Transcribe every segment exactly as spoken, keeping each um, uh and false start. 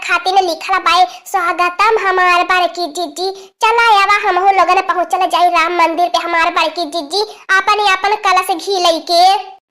खातिन लिखल बाय, "स्वागतम हमार बड़की जिज्जी।" चला आवा, हमहू लोगन पहुँचल जाई राम मंदिर पे हमार बड़की जिज्जी, आपन आपन कलश घी लइके।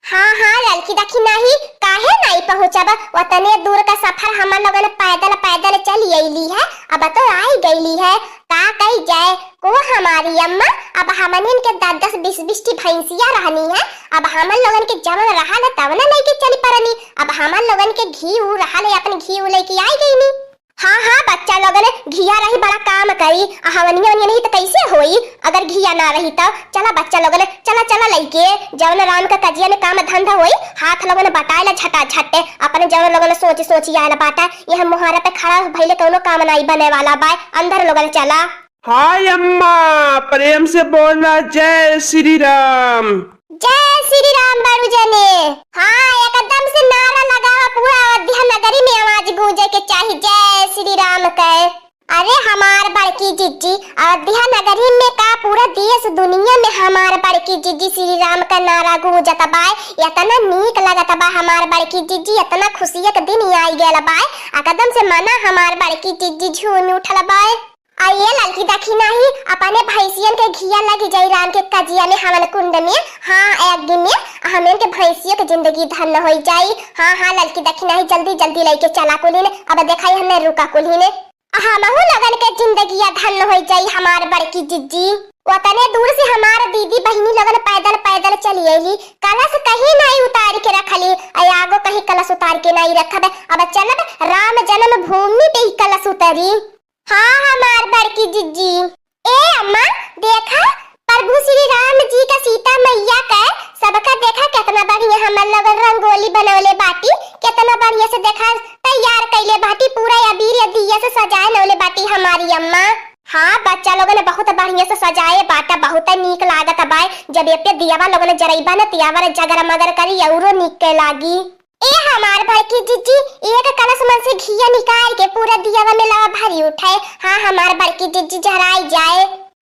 हाँ, हाँ, ललकी दखिनाही, काहे नाई पहुँचब? ओतने दूर का सफर हमन लोगन पैदल, पैदल चली अइली है, अब तो आई गइली है, का कही जाए? को हमारी अम्मा, अब हमनिन के दस दस बीस बीस ठी भैंसिया रहनी है, अब हमन लोगन के जवन रहल है तवन लइके चली परनी, अब हमन लोगन के घी ऊ रहल है, अपन घी ऊ लइके आई गइनी। हाँ, हाँ, बच्चा लोगन, घिया रही बड़ा काम करी, आ हवनिया वनिया नहीं त कैसे होई? अगर घिया ना रही त चला बच्चा लोगन, चला, चला लइके, जवन राम का कजिया में काम धंधा होई, हाथ लोगन बटाए ला झटा झट, अपने जवन लोगन सोच सोच आयल बाटा, यह मोहारा पे खड़ा भइले कौनो काम नाई बने वाला बाय, अंदर लोगन चला। हाय अम्मा, प्रेम से बोला, जय श्री राम। जय श्री राम बड़ू जने। हाँ, एकदम से नारा लगावा, पूरा अयोध्या नगरी में आवाज गूंजे के चाही, जय श्री राम के। अरे हमार बड़की जिज्जी, अयोध्या नगरी में का पूरा देश दुनिया में हमार बड़की जिज्जी श्री राम का नारा गूंजत बाय। इतना नीक लगत बा हमार बड़की जिज्जी, इतना खुशिया के दिन आई गयल बाय, एकदम से मना हमार बड़की जिज्जी झूम उठल बाय। आ ये ललकी दखिनाही, अपने भैंसियन के घिया लगी जाई राम के कजिया में, हवन कुंड में, हाँ, अग्नि में, आ हमन के भैंसियों के जिंदगी धन्य होई जाई। हाँ, हाँ, ललकी दखिनाही, जल्दी, जल्दी लइके चला कुलिन। अब देखाई हमें रुका कुलिन। आ हमहू लोगन के जिंदगिया धन्य होई जाई हमार बड़की जिज्जी। ओतने दूर से हमार दीदी बहिनी लोगन पैदल, पैदल चली अइली। कलश कहीं नाई उतार के रखली, आ आगो कहीं कलश उतार के नाई रखब। अब चलब राम जन्मभूमि पे ही कलश उतरी। हाँ, हमार बड़की जिज्जी। ए अम्मा, देखा, प्रभु श्री राम जी का सीता मैया का सबका देखा, केतना बढ़िया हमन लोगन रंगोली बनवले बाटी, केतना बढ़िया से देखा तैयार कइले बाटी, पूरा अबीर या दिया से सजाए नवले बाटी हमारी अम्मा। हाँ, बच्चा लोगन बहुत बढ़िया से सजाए बाटा, बहुत नीक लागत बाय। जब ये पे दियावा लोगन जरइबा न, तियावर जगर मगर करी, औरो नीक के लागी। ए हमार बड़की जिज्जी, एक कलश मन से घिया निकाल के पूरा दियावा में लावा भरी उठाए। हाँ, हमार बड़की जिज्जी जराई जाए।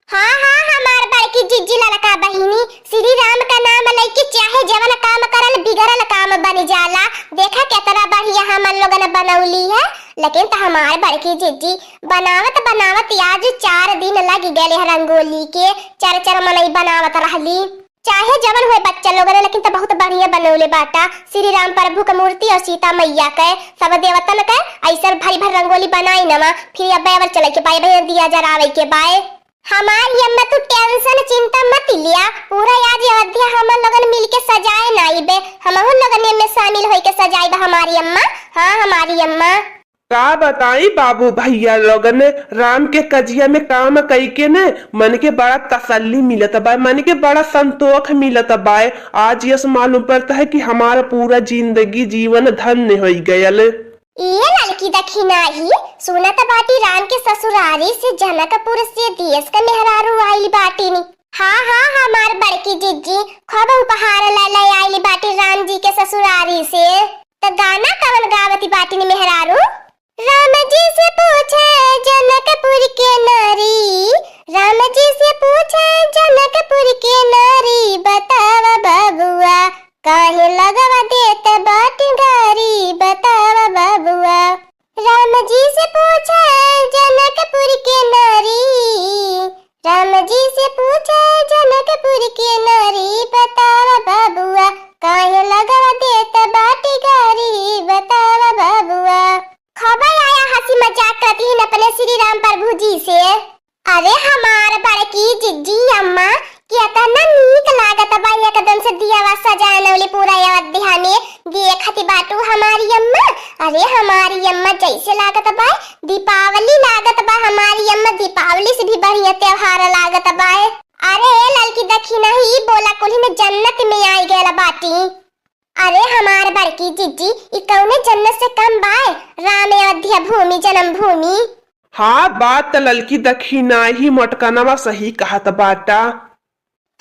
हाँ, हाँ, हमार बड़की जिज्जी ललका बहिनी, श्री राम का नाम लइके चाहे जवन काम करल बिगड़ल काम बन जाला। देखा केतना बढ़िया हमन लोगन बनौली है, लेकिन त हमार बड़की जिज्जी बनावत बनावत आज चार दिन लग गए रंगोली के, चार चार मनई बनावत रहली। चाहे जवन होए बच्चा लोगन, लेकिन त बहुत बढ़िया बनौले बाटा। श्री राम प्रभु के मूर्ति और सीता मैया के, सब देवतन के ऐसन भरी भर रंगोली बनाई नमा। फिर अब अबर चले के बाय, भैया दिया जरावे के बाय। हमार अम्मा तू tension चिंता मत लिया, पूरा आज अयोध्या हमन लोगन मिल के सजाए नाई बे, हमहू लोगन एमे शामिल होई के सजाई बे हमारी अम्मा। हाँ हमारी अम्मा। का बताई बाबू भैया लोगन, राम के कजिया में काम कई के ने मन के बड़ा तसल्ली मिलत बा, मन के बड़ा संतोष मिलत बा। आज यस मालूम पड़ता है कि हमारा पूरा जिंदगी जीवन धन्य होई गयल। ए ललकी दखिनाही, सुनत बाटी राम के ससुरारी से जनकपुर से देश के मेहरारू आइल बाटिन। हाँ, हाँ, हमार बड़की जिज्जी, खूब उपहार ले ले आइल बाटी राम जी के ससुरारी से। त गाना कवन गावती बाटिन मेहरारू? राम जी से पूछे जनकपुर के नारी, राम जी से पूछे जनकपुर के नारी, बतावा बबुआ, काहे लगवा देत बाटी गारी, बतावा बबुआ। राम जी से पूछे जनकपुर के नारी, राम जी से पूछे जनकपुर के नारी, बतावा बबुआ, काहे लगवा देत बाटी गारी, बतावा बबुआ। खबर आया हंसी मजाक करती हैं अपने श्री राम प्रभु जी से। अरे हमार बड़की जिज्जी अम्मा, केतना नीक लागत बा एकदम से दियावा सजाए नवली पूरा अयोध्या में। देखत बाटू हमारी अम्मा, अरे हमारी अम्मा जैसे लागत बा दीपावली लागत बा हमारी अम्मा, दीपावली से भी बढ़िया त्योहार लागत बा। अरे ललकी दखिनाही, बोला कुल्हिन जन्नत में आई गयल बाटी। अरे हमार बड़की जिज्जी, ई कौने जन्नत से कम बाय? राम अयोध्या भूमि जन्मभूमि। हाँ, बात त ललकी दखिनाही मोटकनवा सही कहत बाटा।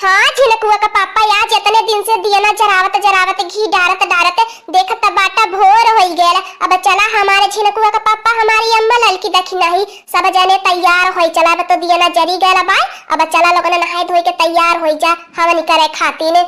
हाँ, झिनकुआ का पापा आज इतने दिन से दिया ना जरावत जरावत, घी डारत डारत देखत बाटा भोर होई गयल। अब चला हमारे झिनकुआ का पापा, हमारी अम्मा ललकी दखिनाही, सब जने तैयार होई चला। अब तो दिया ना जरी गयल बाय, अब चला लोगन नहाए धोए के तैयार होई जा हवन करे खातिर।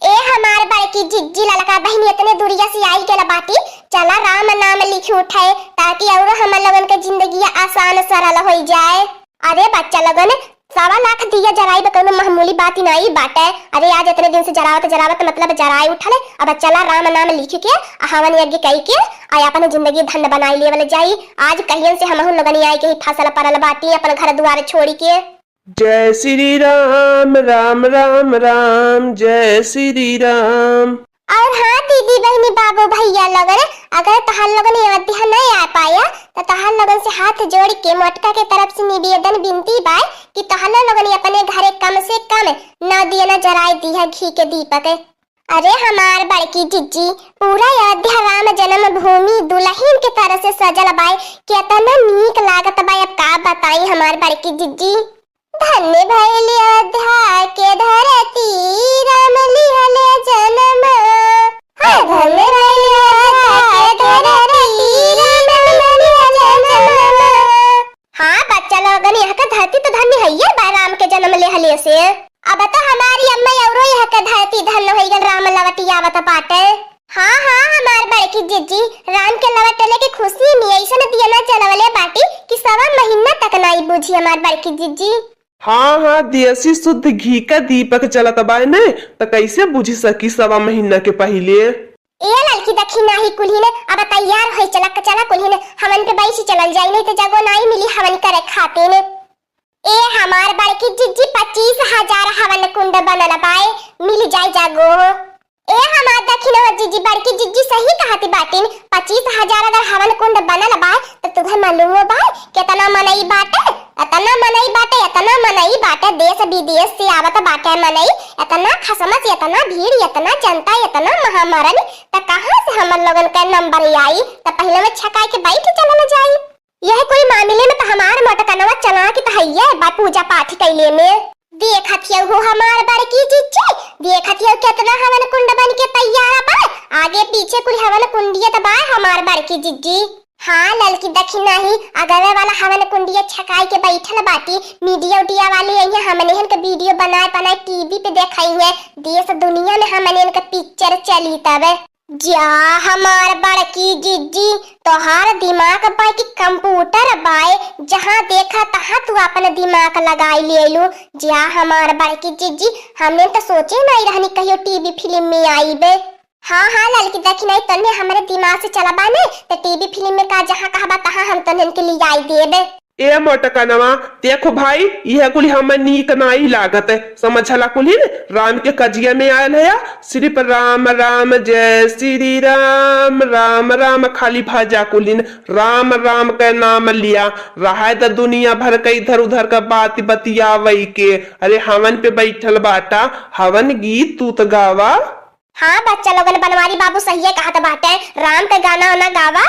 ए हमार बड़की जिज्जी ललका बहिनी इतने दूरिया से आई गयल बाटी, चला राम नाम लिख उठे, ताकि औरो हमर लोगन के जिंदगी आसान सरल होइ जाए। अरे बच्चा लोगन, सवा लाख दिया जराइब कौनो मामूली बात नाई बाटे। अरे आज इतने दिन से जरावत जरावत मतलब जराए उठले, अब चला राम नाम लिख के आ हवन यज्ञ कई के आ अपन जिंदगी धन्य बनाई लेवल जाई। आज कहियन से हमहू लोगन आई के ही फसल परल बाटी अपन घर दुआर छोड़ी के। जय श्री राम, राम राम राम, जय श्री राम। और हाँ दीदी बहिनी बाबू भैया लोगन, अगर तोहर लोगन अयोध्या नहीं आ पाया तो तोहर लोगन से हाथ जोड़ के मोटका के तरफ से निवेदन विनती बा कि तोहर लोगन अपने घरे कम से कम नौ दियना जराए दिया घी के दीपक। अरे हमार बड़की जिज्जी, पूरा अयोध्या राम जन्मभूमि दुल्हन के तरह से सजल बाय, केतना नीक लागत बाय। अब का बताई हमार बड़की जिज्जी। धन्य भइल अयोध्या के धरती, राम लिहले जन्म। हाँ, धन्य भइल अयोध्या के धरती, राम लिहले जन्म। हाँ बच्चा लोगन, यहाँ का धरती तो धन्य हइये बा राम के जन्म लेहले से। अब तो हमारी अम्मा औरो यहाँ का धरती धन्य होइ गल, राम लवटी आवत बाटे। हाँ, हाँ, हमार बड़की जिज्जी, राम के लवटले के खुशी में अइसन दियना जलवले बाटी कि सवा महीना तक नाई बुझी हमार बड़की जिज्जी। हाँ, हाँ, देसी शुद्ध घी का दीपक जलत बाय ने, त कैसे बुझी सकी सवा महीना के पहिले? ए ललकी देखी नाही कुल्हिन, अब तैयार होई चला, चला कुल्हिन, हवन पे बैठी चलल जाई, नहीं तो जगो नाई मिली हवन करे खातिर। ए हमार बड़की जिज्जी, पच्चीस हजार हवन कुंड बनल बाय, मिल जाई जागो। ए हमार दखिनवा जिज्जी, बड़की जिज्जी सही कहती बाटिन, पच्चीस हजार अगर हवन कुंड बनल बाय, त तुहे मालूमो बाय, केतना मनई बाटे, एतना मनई बाटे, एतना मनई बाटे, देश विदेश से आवत बाटे मनई, एतना खसमस, एतना भीड़, एतना जनता, एतना महामरन, त कहाँ से हमन लोगन के नंबर आई? त पहिले में छकाई के बैठ चलल जाई। यह कोई मामले में त हमार मोटकनवा चलाक त हइये बा पूजा पाठ कइले में। देखत हियउ हो हमार बड़की जिज्जी, देखत हियउ केतना हवन कुंड बन के तैयार बा, आगे पीछे कुल हवन कुंडियत बा हमार बड़की जिज्जी। हाँ ललकी दखिनही, अगवे वाला हवन कुंडिया छकाई के बैठल बाटी, मीडिया उडिया वाली अइहें, हमनेहन के वीडियो बनाए बनाए टीवी पे देखाइहें, देश दुनिया में हमनेहन के पिक्चर चली तब। जा हमार बड़की जिज्जी, तोहार दिमाग बाय कि कंप्यूटर बाय, जहाँ देखा तहाँ तू आपन दिमाग लगाई लेलू। जा हमार बड़की जिज्जी, हमने त सोचे नाई रहनी कहियो टीवी फिल्म में आईबे। हाँ, हाँ, ललकी दखिनही, तन्ने हमरे दिमाग से चला बाने, त टीवी फिल्म में का जहाँ कहबा तहाँ हम तन्हन के लियाई देबे। ए मोटकनवा, देखो भाई, इहे कुल हमें नीक नाई लागत है। समझला कुलिन, राम के कजिया में आयल है, सिर्फ राम राम जय श्री राम, राम राम खाली भजा कुलिन, राम राम के नाम लिया, रहे द दुनिया भर के इधर उधर का बात बतियावई के। अरे हवन पे बैठल बाटा, हवन गीत तू त गावा। हाँ बच्चा लोगन, बनवारी बाबू सहिए कहत बाटे, राम के गाना वाना गावा।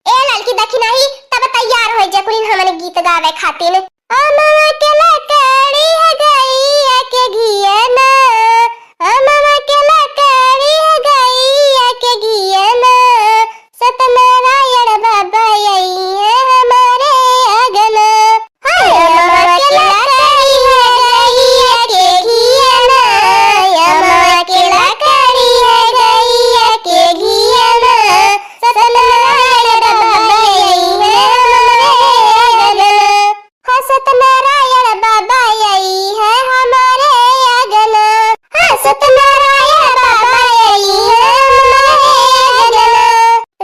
ए ललकी दखिनही, तब तैयार होइ जा कुलिन हमन गीत गावे खातिर। अमवा के लकड़ी है गैया के घियना, अमवा के लकड़ी है गैया के घियना, सत्यनारायण बाबा अइहें हमरे अगना। हाय अमवा के लकड़ी है गैया के घियना, अमवा के लकड़ी है गैया के घियना, सत्यनारायण बाबा अइहें हमरे अगना। हो सत्यनारायण बाबा अइहें हमरे अगना, हो सत्यनारायण बाबा अइहें हमरे अगना।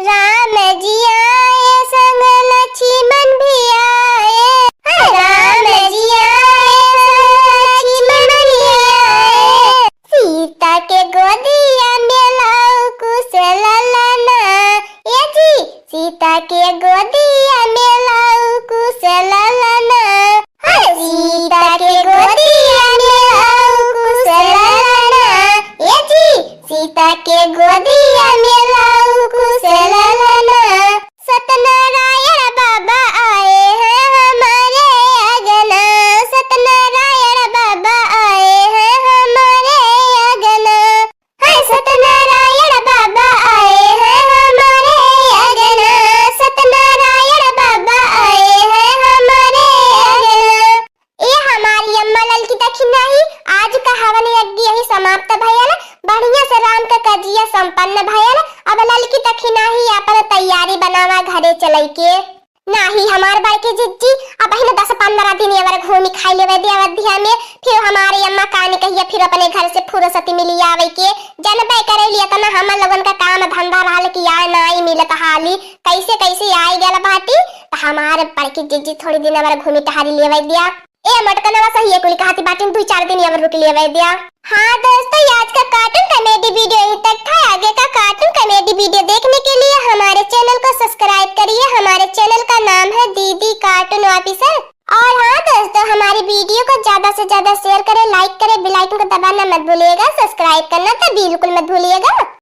राम जी आए संग लक्ष्मण भी आए, हो राम जी आए संग लक्ष्मण भी आए। सीता के गोदिया में लाओ कुश ललना, ए जी, सीता के गोदिया में लाओ कुश ललना, हाँ, सीता के गोदिया में लाओ कुश ललना, ए जी, सीता के गोदिया में लाओ कुश ललना। सत्यनारायण बाबा आए हैं हमारे अगना, सत्यनारायण बाबा आए हैं हमारे अगना। हाय सत्यनारायण बाबा आए हैं हमारे अगना, सत्यनारायण बाबा आए हैं हमारे नाही हमार बड़की जिज्जी, अबहिन दस पन्द्रह दिन अवर घूमी खाई लेवे दे अवधिया में, फिर हमारे अम्मा कानी कहिया फिर अपने घर से फुर्सत मिली आवे के। जनबे करेली, इतना हमन लोगन का काम धंधा रहल कि आए नाई मिलत हाली, कैसे कैसे आए गल बाटी। त हमार बड़की जिज्जी थोड़ी दिन अवर घूमी टहरी लेवे दिया। ए मोटकनवा सही है कुल कहती बाटिन, दुई चार दिन अवर रुक लेवे दिया। हाँ दोस्तों, ये आज का cartoon comedy video यहीं तक था। आगे का cartoon comedy video देखने के लिए हमारे channel को subscribe करिए। हमारे channel का नाम है दीदी Cartoon Officer। और हाँ दोस्तों, हमारी video को ज्यादा से ज्यादा share करें, like करें, bell icon को दबाना मत भूलिएगा, subscribe करना तो बिल्कुल मत भूलिएगा।